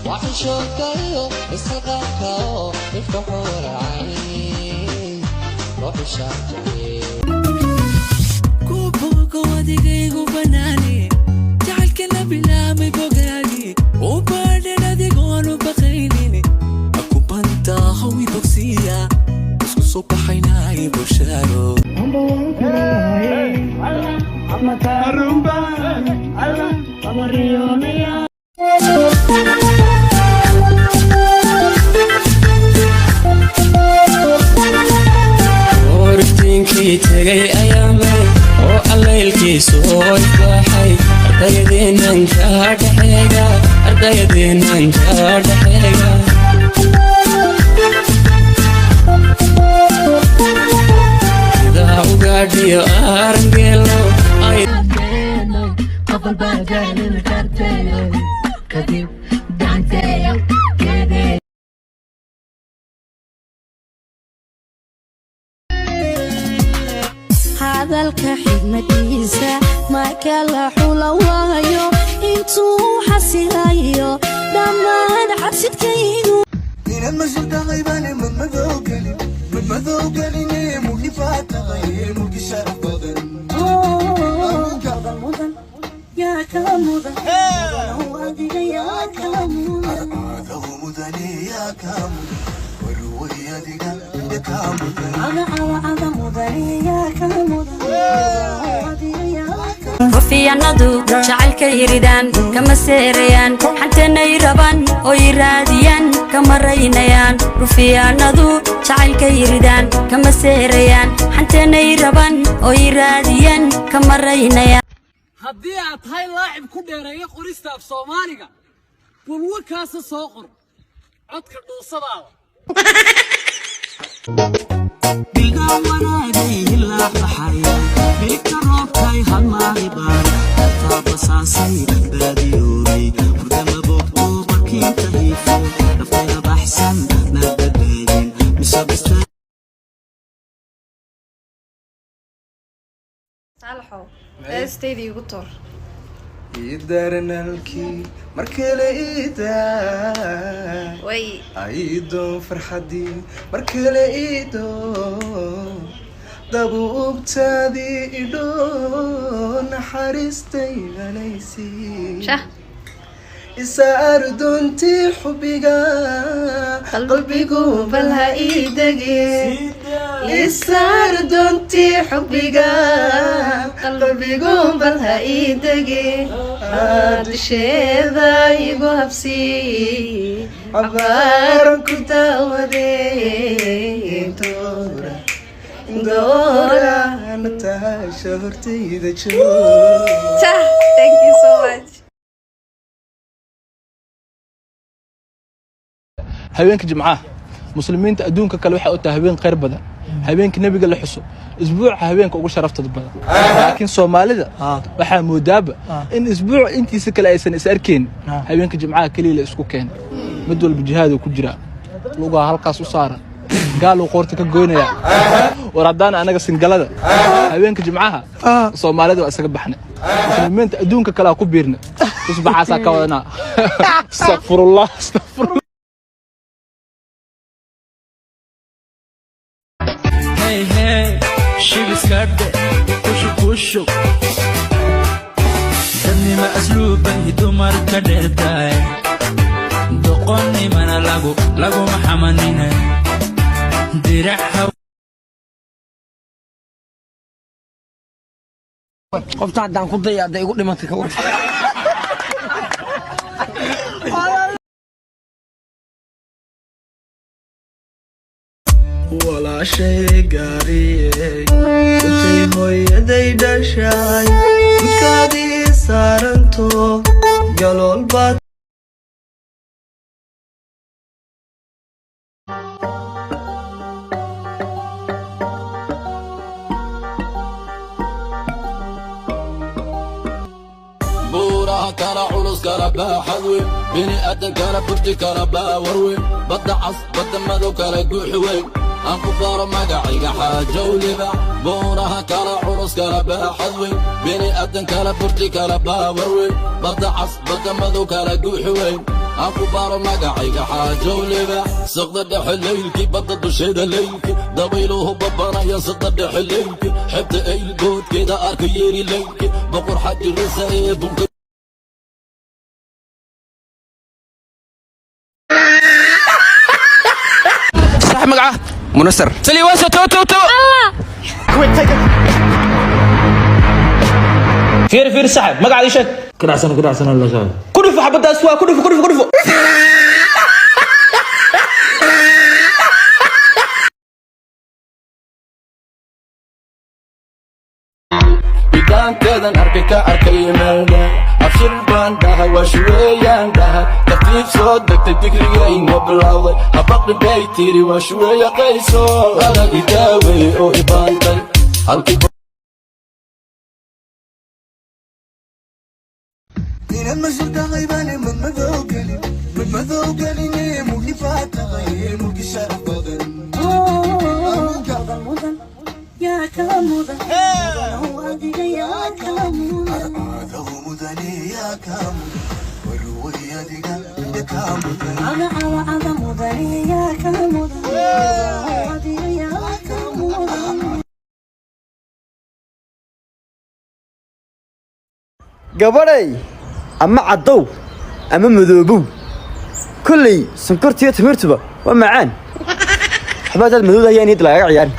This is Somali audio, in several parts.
Waxishoodkayo isxilqaanka oo ifka xuuracay loo xishaabtay. Kubogo adigaygu banaani, jacaylka la bilaabmay bogaagi u baadhan adigoon u baqaynin akubantaa hawi bogsiya isku soo baxaynay bushaaro. Iftiinkii tegay ayaamay oo allaylkiisu ifbaaxay, ardayadeennan kaa dhexeega, ardayadeennan kaa dhexeega. Sidaa ugaadhiyo aarangeelo ay Hadalka xigmadiisa marka la xula waayo, intuu xasilayo dhammaan xabsidkaygu. Inaad mashal tahay baan madmadow gelin, madmadow geline. Mulki baa tahay, mulki sharaf badan. Mudan, mudan yaa kala mudan, adiga yaa kala mudan. Adow mudane, yaa kaa mudan? Warway, adiga yaa kaa mudan? Ada, ada, ada mudane, yaa kala mudan, adiga yaa kala. Rufiyanadu jacaylka yiridaan kama seerayaan, xantanay rabaan oo yiraadiyaan kama raynayaan. Rufiyaanadu jacaylka yiridaan kama seerayaan, xantanay rabaan oo yiraadiyaan kama raynayaan. Haddii aad tahay laacib ku dheereeya qorista af Soomaaliga, bulwo kaasa soo qor codka dhuusadaada. Bilgaan wanaagay hilaac baxaya, biligta roobkay halmaali baara, taabasaasay baadiyoobay, hurdama bogto, barkiinta hiifo, naftayda baxsan ma badbaadin mise bista. Saalaxow, heestayda igu tur. Idaranalkii markale idaa. Way. Aidoon farxadii markale idoon dabuubtaadii idho naxariistaydalaysi. Shah. Isaar doontii xubiga, qalbigu bal ha ii dege. Isaar doontii xubiga, qalbigu bal ha ii dege. Dusheeda igu habsi. Cabaaran ku daawadee, doora doora nataasha hortayda joog. Shah, thank you so much. Habeenka Jimcaha muslimiinta adduunka kale waxay u tahay habeen khayr badan, habeenka nebiga la xuso, isbuuca habeenka ugu sharafta badan. Laakiin Soomaalida waxaa moodaaba in isbuuca intiisa kale aysan is arkayn, habeenka Jimcaha keliya la isku keenay. Mid walba jihaadu ku jiraa, lugaa halkaas u saaran, gaaluu qoorta ka goynayaa. War haddaan anaga singalada habeenka Jimcaha Soomaalida waa isaga baxnay, muslimiinta adduunka kale ku biirnay, tusbaxaasaa ka wadanaa. Astaqfirullah, astaqfirullah. Hey hey, shibiskadhe kushu kushug, dadnima asluubbay dumarka dheertahay, doqonnimana lagu laguma xamanine dirac. Qofta haddaan ku daya hadday igu dhimantay, ka war? Walaashay gaariyey, intay hooyaday dhashay, gudkaadii saaranto galool baad. Buuraha kala culus, kala baaxad weyn, bini aadan kala burti, kala baawar weyn, badda cas, badda madow, kala guuxi weyn, aan ku baro magacayga Xaajow Libax. Buuraha kala culus, kala baaxad weyn, bini aadan kala burti, kala baawar weyn, badda cas, badda madow, kala guuxi weyn. Aan ku baro magacayga, Xaajow Libax. Saqda dhexe leylkii, badda dusheeda leylki, dabayluhu babanaya. Saqda dhexe leylki, xebta Eyl boodkeeda arka yeeri leylki, boqor xajirisa ee bunka. Sax, magaca? Munasar. Saliwasa to to to. Fiir, fiir, saxib, magaca ii sheeg. Kudhacsan, kudhacsan la socdo. Ku dhufo xabadaas, waa ku dhufo, ku dhufo, ku dhufo. Bidaankeedan arkay, ka arkay meeldhe. Abshir baan dhahay, waa shuweeyaan dhahay. Tartiib soo degtay, digrigay noo bilowday. Habaqdhi bay tiri, waa shuweeya qayso. Adag idaawey oo ibaantay halkii. Inaad mashal tahay baan madmadow gelin, madmadow geline. Mugdi baa tahay, mulki sharaf badan. Mudan, mudan, yaa kala mudan? Mudanow adiga, yaa kala mudan? Adow mudane, yaa kaa mudan? Waruway adiga, yaa kaa mudan? Ada, ada, ada mudane, yaa kala mudan? Mudanow adiga, yaa kala mudan? Gabadhay, ama caddow ama madoobow, kolley sonkortiyo timirtuba waa macaan. Waxba hadaad madowda ayaa niyadda lagaga ciyaarin.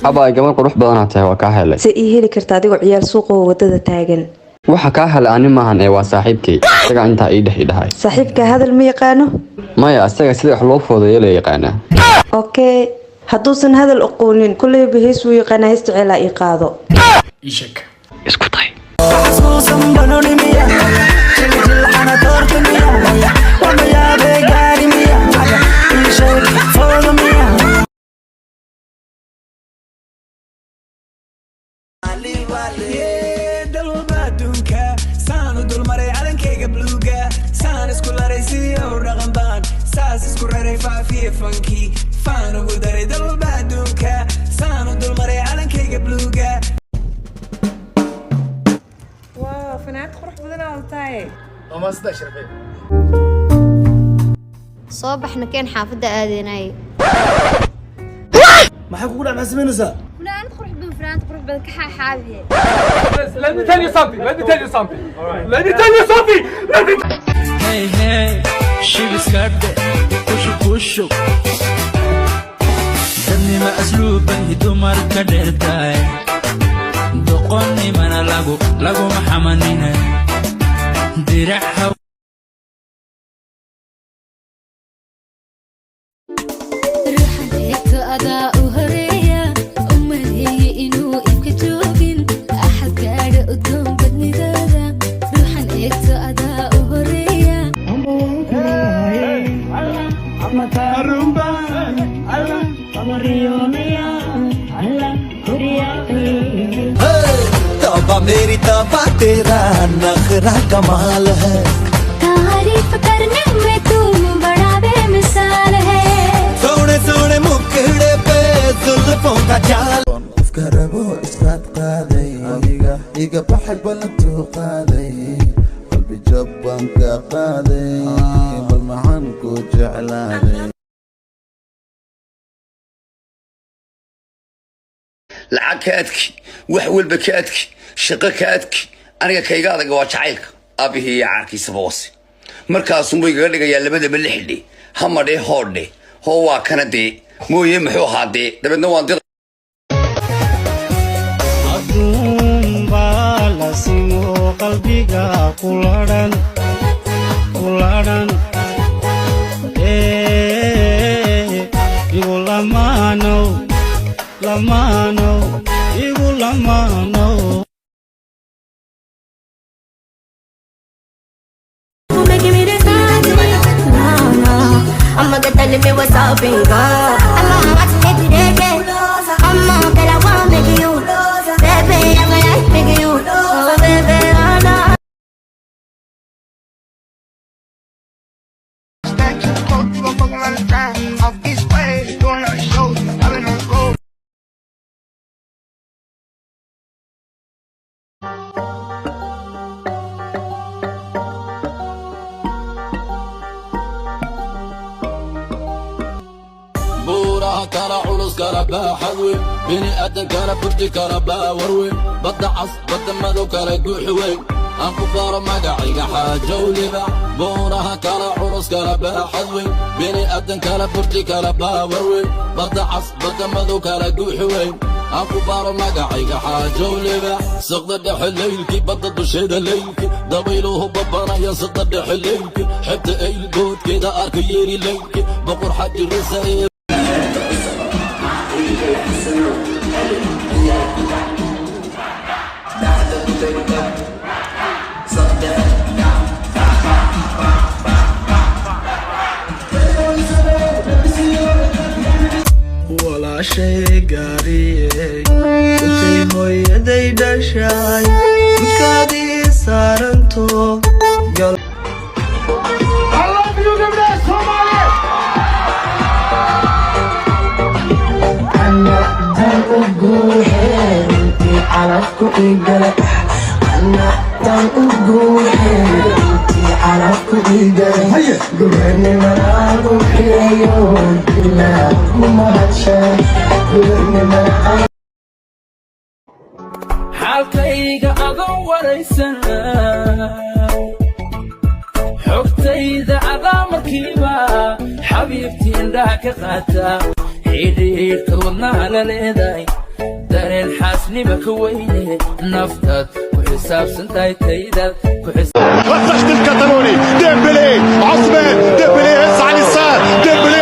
Abay, gabar qurux badanaa tahay, waa kaa helay. Se ii heli karta adigoo ciyaal suuqa oo wadada taagan? Waxa kaa helay ani maahan ee waa saaxiibkay, isagaa intaa ii dhex idhahay. Saaxiibka hadal ma yaqaano? Maya, isaga sida wax loo foodeeyo la yaqaanaa. Okay, hadduusan hadal aqoonin, kulleyba hees wuu yaqaanaa. Heesta ceelaa ii qaado. Isku day. Xasuusan banoni miya, jiljilxana doorta miya, wamayaabee gaari miya, ii sheeg fooda miya. Dalwalba adduunka saan u dulmaray, calankayga bluuga saan isku laray, sidii ow dhaqan baan saas isku raray, faafiye fankii faan ugu daray. Dalwalba adduunka saan u dulmaray, calankayga bluuga. Wow, fanaanad qurux badan aa wataay. Soo baxna, keen xaafadda aadeenaye. Maxaa kugu dhac? Maxaa samaynaysaa? Fanaanad qurux badan, fanaanad qurux badan ka xaaxaabiye. Let me tell you something. Let me tell you something. Let me tell you something. Let me. Hey hey, shibiska dhe, kushu kushu. Dadnima asluubay dumarka dheertahay, doqonnimana lagu laguma xamanine. Dirac. Adaa u horeeya u maleeye inuu ifka joogin axad gaadha udgoon badnidaada. Ruuxan eegto adaa u horeeya. तौबा मेरी तौबा, तेरा नखरा कमाल है। तारीफ करने में तू बड़ा बेमिसाल है। सोने सोने मुखड़े पे जुल्फों का जाल। Qofka rabo isqaad qaaday, aniga iga baxay, ballantuu qaaday, qalbi jab baan ka qaaday, bal maxaan ku jeclaaday? Lacag ka adki, wax walba ka adki, shaqo ka adki, aniga kayga adaga waa jacaylka. Aabihii iyo caarkiisaba wase markaasunbuu igaga dhigayaa labadaba lixdhe, hamadhe, hoodhe, hoo waa kana dee mooye, muxuu ahaa dee, dabeedna waan dida. Adduunbaa la simo qalbiga kuladhan kuladhan, igu lamaanow, lamaanow, igu lamaanow. Making me decide. No, no. I'ma get telling me what's up and go. I'm on watch me today, I'm on girl, I wanna make you. Baby, I'm gonna make you. Oh, baby, oh no. Buuraha kala culus, kala baaxad weyn, bini'aadan kala burti, kala baawar weyn, badda cas, badda madow, kala guuxi weyn, aan ku baro magacayga Xaajow Libax. Buuraha kala culus, kala baaxad weyn, bini'aadan kala burti, kala baawar weyn, badda cas, badda madow, kala guuxi weyn, aan ku baro magacayga Xaajow Libax. Saqda dhexe leylkii, badda dusheeda leylkii, dabayluhu babanaya, saqda dhexe leylkii, xebta Eyl goodkeeda arka yeeri leylkii, boqor xaji risaye. Walaashay gaariyey, intay hooyaday dhashay gudkaadii saaranto gal. I love you, gabdhaha Soomaaliyeed. Tan u guuxee intii calafku igale, tan u guuxee intii calafku igale, gobernimana ku xigayo ilaa ku mahadshay gobernimana. Xaalkayga adoo waraysan, xogtayda adaa markiiba xabiibtii indhaha ka qaata, xidhiidhka wadnaha la leedahay, dareen xaasnima ka weyne, naftaad ku xisaabsan tahay, taydaad ku والضغط الكتالوني، ديمبلي، عثمان ديمبلي، هز على اليسار، ديمبلي.